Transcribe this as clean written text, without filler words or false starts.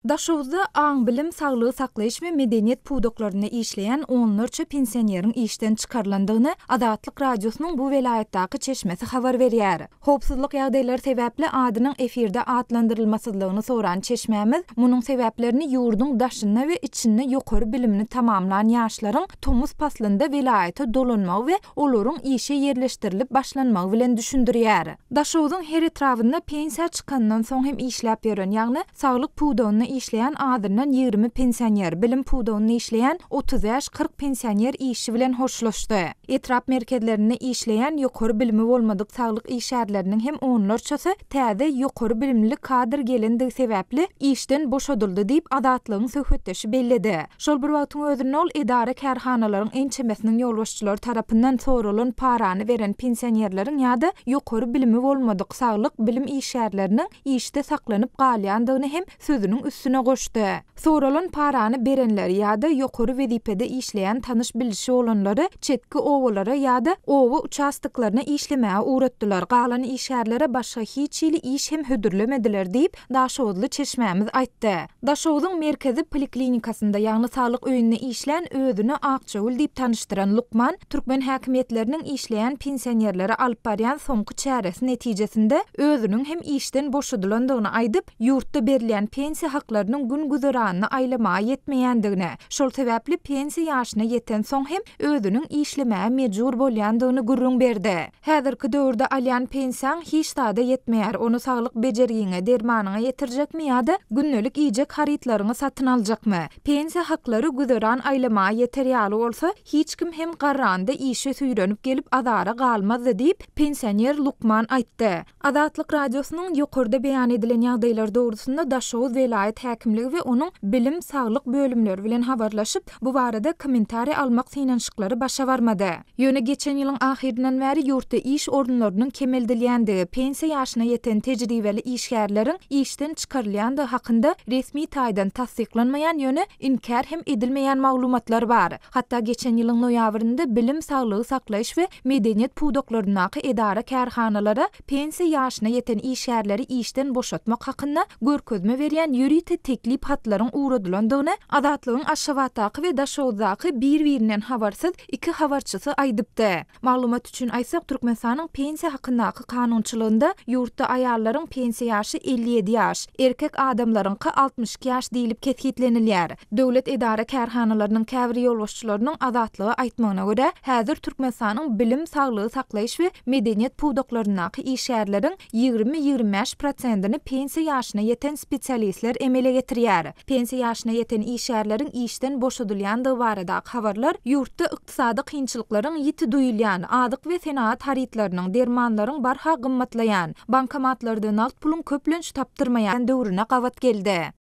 Daşoguzda aň-bilim, saglygy saklaýyş we medeniýet pudaklarynda işleýän onlarça pensioneriň işden çykarylandygyny Azatlyk Radiosynyň bu welaýatdaky çeşmesi habar berýär. Howpsuzlyk ýagdaýlary sebäpli adynyň efirde atlandyrylmasyzlygyny soran çeşmämiz munuň sebäplerini ýurduň daşynda we içinde ýokary bilimini tamamlan ýaşlaryň tomus paslynda welaýata dolanmagy we olaryň işe ýerleşdirilip başlanmagy bilen düşündirýär. Daşogzuň her etrabynda pensiýa çykandan soň hem işläp ýören, ýagny saglyk pudagynda işleýän azyndan 20 pensioner, bilim pudagynda işleýän 35-40 pensioner işi bilen hoşlaşdy. Etrap merkezlerinde işleýän ýokary bilimi bolmadyk saglyk işgärleriniň hem onlarçasy täze ýokary bilimli kadr gelendigi sebäpli işden boşadyldy diýip, Azatlygyň söhbetdeşi belledi. Şol bir wagtyň özünde ol edara-kärhanalaryň ençemesiniň ýolbaşçylary tarapyndan soralan parany beren pensionerleriň ýa-da ýokary bilimi bolmadyk saglyk, bilim işgärleriniň işde saklanyp galýandygyny hem sözüniň üstüne goşdy. Soralan parany berenleri ýa-da ýokary wezipede işleýän tanyş-bilişi bolanlary çetki obalara ýa-da oba uçastoklaryna işlemäge ugratdylar, galan işgärlere başga hiç hili iş hem hödürlemediler diýip, Daşoguzly çeşmämiz aýtdy. Daşoguzyň merkezi poliklinikasynda, ýagny saglyk öýünde işlän özüni Akjagül diýip tanyşdyran lukman türkmen häkimiýetleriniň işleýän pensionerlere alyp barýan soňky çäresi netijesinde özüniň hem işden boşadylandygyny aýdyp, ýurtda berilýän pensiýa haklarynyň gün-güzeranyny aýlamaga ýetmeýändigini, şol sebäpli pensiýa ýaşyna ýetensoň hem özüniň işlemäge mejbur bolýandygyny gürrüň berdi. Häzirki döwürde alýan pensiýaň hiç zada ýetmeýär, ony saglyk bejergiňe, dermanyňa ýetirjekmi ýa-da gündelik iýjek harytlaryňy satyn aljakmy? Pensiýa haklary güzeran aýlamaga ýeter ýaly bolsa, hiç kim hem garranda işe süýrenip gelip azara galmazdy diýip, pensioner lukman aýtdy. Azatlyk Radiosynyň ýokarda beýan edilen ýagdaýlar dogrusynda Daşoguz welaýat häkimligi we onuň bilim, saglyk bölümleri bilen habarlaşyp, bu barada kommentariý almak synanyşyklary başa barmady. Ýöne geçen ýylyň ahyryndan bäri ýurtda iş orunlarynyň kemeldilýändigi, pensiýa ýaşyna ýeten tejribeli işgärleriň işden çykarylýandygy hakynda resmi taýdan tassyklanmaýan, ýöne inkär hem edilmeýän maglumatlar bar. Hatda geçen ýylyň noýabrynda bilim, saglygy saklaýyş we medeniýet pudaklaryndaky edara-kärhanalara pensiýa ýaşyna ýeten işgärleri işden boşatmak hakynda görkezme berýän ýörite teklip hatlaryň ugradylandygyny Azatlygyň Aşgabatdaky we Daşoguzdaky bir-birinden habarsyz iki habarçysy aýdypdy. Maglumat üçin aýtsak, Türkmenistanyň pensiýa hakyndaky kanunçylygynda ýurtda aýallaryň pensiýa ýaşy 57 ýaş, erkek adamlaryňky 62 ýaş diýlip kesgitlenilýär. Döwlet edara-kärhanalarynyň käbir ýolbaşçylarynyň Azatlyga aýtmagyna görä, häzir Türkmenistanyň bilim, saglygy saklaýyş we medeniýet pudaklaryndaky işgärleriň 20-25 prosentini pensiýa ýaşyna ýeten spesialistler emele getirýär. Pensiýa ýaşyna ýeten işgärleriň işden boşadylýandygy baradaky habarlar ýurtda ykdysady kynçylyklaryň ýiti duýulýan, azyk we senagat harytlarynyň, dermanlaryň barha gymmatlaýan, bankomatlarda nagt puluň köplenç tapdyrmaýan döwrüne gabat geldi.